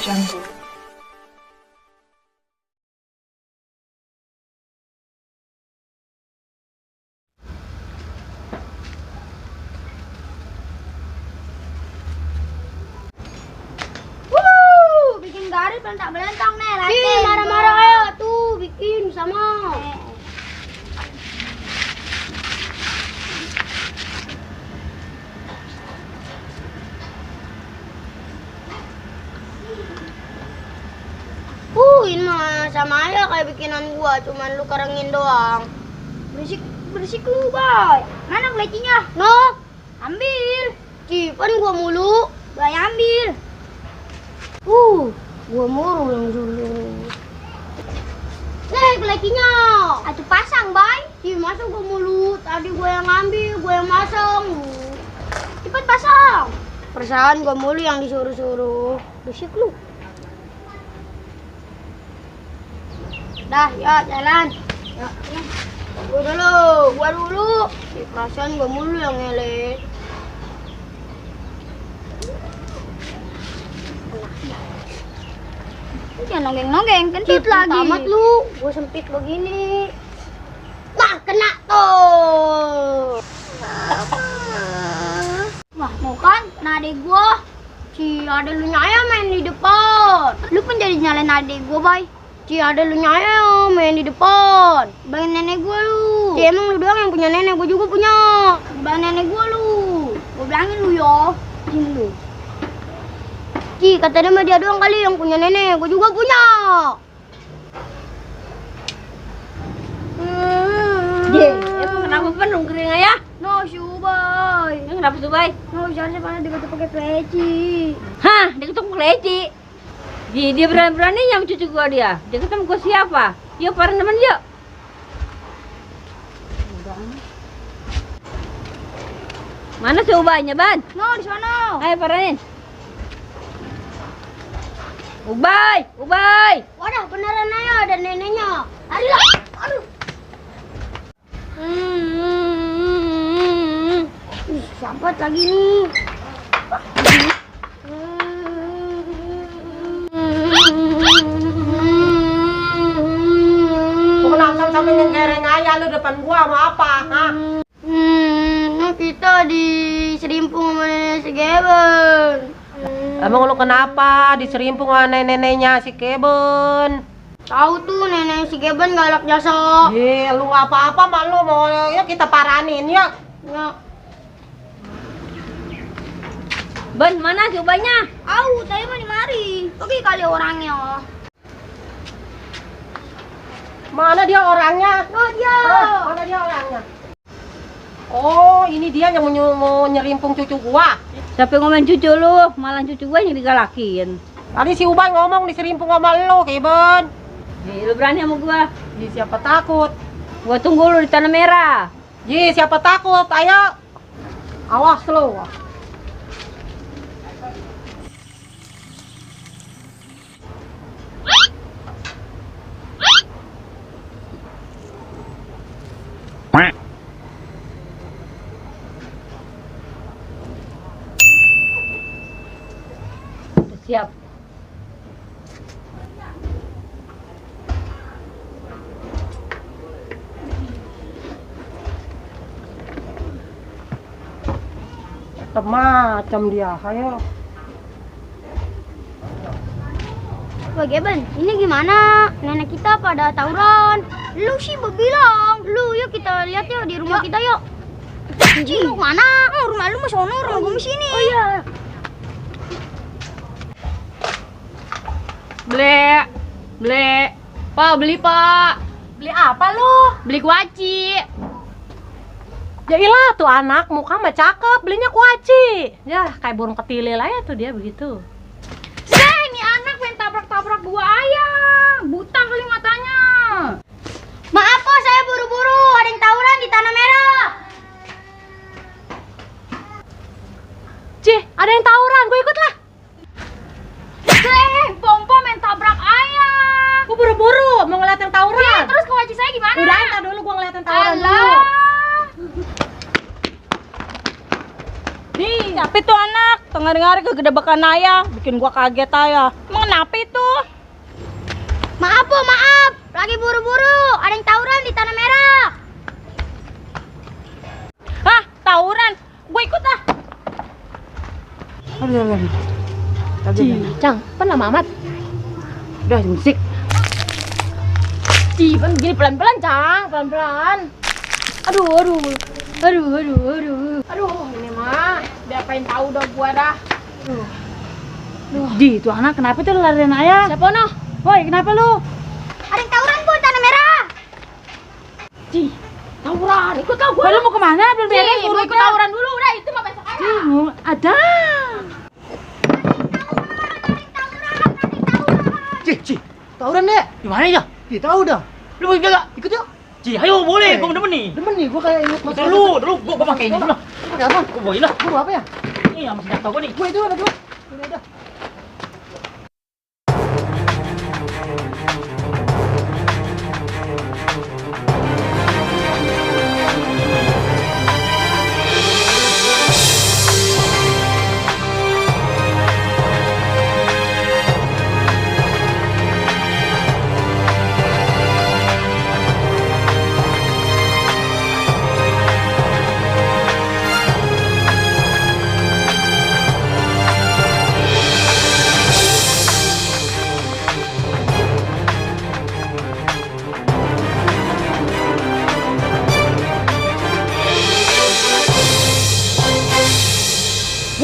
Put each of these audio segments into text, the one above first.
Jungle. Bikin garis belentang nih lagi. Ih, marah-marah ayo tuh bikin sama. Ini mah sama aja kayak bikinan gua, cuman lu karengin doang. Berisik lu, Boy. Mana kelecinya? No, Ambil. cipan gua mulu. Boy ambil. Gua mulu yang suruh. Nih kelecinya. Atuh pasang, Boy. Masa gua mulu? Tadi gua yang ngambil, gua yang masang. Cepet pasang. Perasaan gua mulu yang disuruh-suruh. Berisik lu. Dah, ya jalan. Ya, gua dulu. Perasaan gua mulu yang ngelek. Jangan nonggeng-nonggeng, kentut lagi. Tamat lu, gua sempit begini. Wah, kena tuh. Wah, mau kan? Nah, adek gua. Ada lu nyaya main di depan. Lu pun jadi nyalain adek gua, Boy. Ada lu nyaya main di depan. Bangin nenek gua lu. Emang lu doang yang punya nenek, gua juga punya. Bangin nenek gua lu. Gua bilangin lu yo. Sini lu. Kata dia mah dia doang kali yang punya nenek, gua juga punya. Emang kenapa penuh kering ya? No, shoe, Boy. Kenapa tuh, Bay? No, jangan pada diketuk pakai peci. Hah, dia ketemu keleci. Dia berani-berani yang cucu gua dia. Dia ketemu gua siapa? Yuk, para teman yuk. Mana si Ubahnya, Ban? No, di sana. Ayo paranin. Ubay, Ubay. Waduh, beneran aja ada neneknya. Aduh, aduh. Sampet lagi nih. Kenapa sampai ngereng aja lu depan gua mau apa? Hah? Kita diserimpung sama nenek si Geben. Emang lu kenapa diserimpung sama nenek-neneknya si Keben? Tahu tuh nenek si Geben galak jasa. Lu apa-apa mah lu mau ya kita paranin ya. Ya. Ban, mana si Ubaynya? Au, tadi mah di mari. Pergi kali orangnya. Mana dia orangnya? Oh, dia. Mana dia orangnya? Oh, ini dia yang mau nyerimpung cucu gua. Siapa yang ngomongin cucu lu? Malah cucu gua yang digalakin. Tadi si Ubay ngomong diserimpung sama lu, Keben. Lu berani sama gua? Siapa takut? Gua tunggu lu di Tanah Merah. Siapa takut? Ayo. Awas lu. Siap. Macam dia, ayo. Wah Geben, ini gimana? Nenek kita pada tawuran. Lu sih bilang, lu yuk kita lihat yuk di rumah kita yuk. Lu mana? Oh, rumah lu mah sono, rumah gua sini. Oh iya. Beli. Pak, beli, Pak. Beli apa lu? Beli kuaci. Ya ilah tuh anak muka mah cakep, belinya kuaci. Ya kayak burung ketilil aja tuh dia begitu. Ini anak pengen tabrak-tabrak gua ayam. Buta kali matanya. Maaf kok saya buru-buru, ada yang tawuran di Tanah Merah. Ada yang tawuran, gue ikut lah. Pompo main tabrak ayam. Gue buru-buru mau ngeliat yang tawuran. Ya, terus kewaji saya gimana? Udah entar dulu gue ngeliat yang tawuran dulu. Alah. Nih, siapa itu anak? Tengah-tengah kegedebakan ayah, bikin gua kaget ayah. Emang kenapa itu? Maaf po, maaf. Lagi buru-buru. Ada yang tawuran di Tanah Merah. Hah, tawuran? Gue ikut ah. Cang, kan lama amat. Udah musik. Kan begini pelan-pelan, Cang, pelan-pelan. Aduh, ini mah diapain tahu dah gua dah. Ji, tuh anak kenapa tuh larian ayah? Siapa noh? Woi, kenapa lu? Ada yang tawuran po di Tanah Merah. Tawuran, ikut lah gua. Lu mau kemana? Belum beres Mau ikut tawuran dulu, udah itu mah besok aja. Ada. Ci, tawuran deh. Gimana ya? Kita tahu dah. Lu mau jaga? Ikut yuk. Ci, ayo boleh. Gua demen nih. Demen nih, gua kayak ingat masa dulu gua pakai ini dulu. Pakai apa? Gua bawain lah. Gua bawa apa ya? Ini yang masih tahu gua nih. Gua itu ada dua. Ini ada.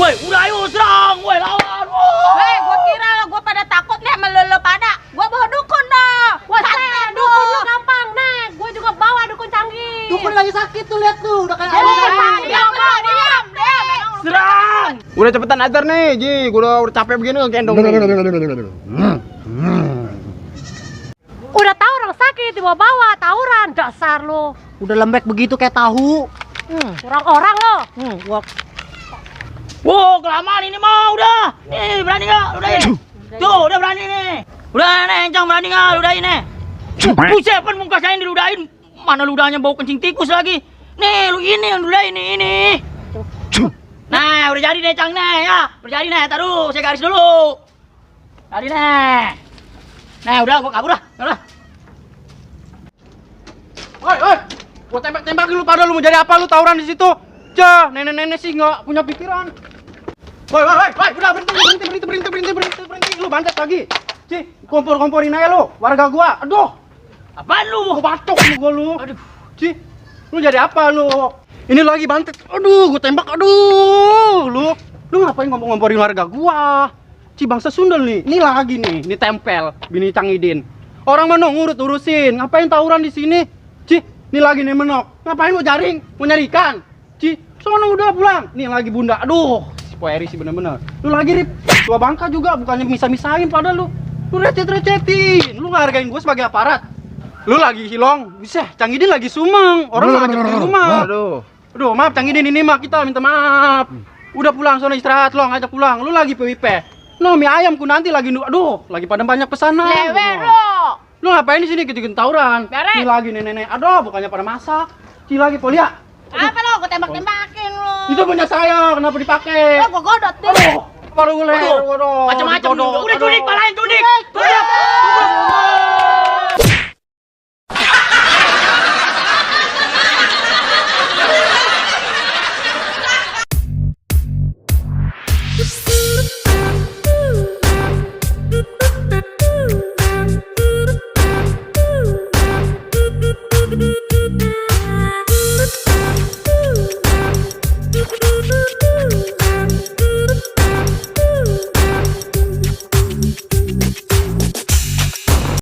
Woi, udah ayo serang. Woi, lawan. Hei, gua kira gua pada takut nih sama lo pada. Gua bawa dukun dah. Wah, dukun lu gampang, Nek. Gua juga bawa dukun canggih. Dukun lagi sakit tuh, lihat tuh. Udah kayak Diam. serang. Udah cepetan ajar nih, Ji. Gua udah capek begini ngegendong nih. Udah tahu orang sakit dibawa-bawa tawuran, dasar lu. Udah lembek begitu kayak tahu. Kurang orang lo. Gua wow, kelamaan ini mah udah. Nih, berani enggak? Udahin. Tuh, udah berani nih. Udah nih, Encang berani enggak? Ludahin nih. Buset, kan muka saya diludahin. Mana ludahnya bau kencing tikus lagi. Nih, lu ini yang ludahin nih, ini. Nah, udah jadi nih, Cang nih, ya. Udah jadi nih, taruh, saya garis dulu. Jadi nih. Nah, udah gua kabur lah. Udah. Woi. Gua tembak-tembakin lu pada lu mau jadi apa lu tawuran di situ? Cah, nenek-nenek sih nggak punya pikiran. Woi, udah berhenti. Lu bantet lagi. Ci, kompor-komporin aja lu, warga gua. Aduh. Apaan lu? Gua batok lu. Aduh. Ci, lu jadi apa lu? Ini lagi bantet. Aduh, gua tembak. Aduh, lu ngapain ngomporin warga gua? Ci, bangsa sundel nih. Ini lagi nih, ini tempel bini Cangidin. Orang mana urusin. Ngapain tawuran di sini? Ci, ini lagi nih menok. Ngapain mau jaring? Mau nyari ikan? Ci, sono udah pulang. Nih lagi bunda. Aduh, si Poeri sih bener-bener. Lu lagi Rip. Tua Bangka juga bukannya misah-misahin pada lu. Lu recet-recetin. Lu ngehargain gue sebagai aparat. Lu lagi hilong. Bisa, Cangidin lagi sumeng. Orang ngajak di rumah. Aduh, maaf Cangidin ini mah kita minta maaf. Udah pulang sono istirahat lo, ngajak pulang. Lu lagi PWP. No, mie ayamku nanti lagi aduh, lagi pada banyak pesanan. Lu ngapain di sini gitu-gitu tawuran? Ini lagi nenek-nenek. Aduh, bukannya pada masak. Ci lagi Polia. Apa lo? Gua tembak-tembakin lo. Itu punya saya, kenapa dipakai? Gua godot deh. Aduh, baru leher, Macam-macam lu. Udah culik, palain culik.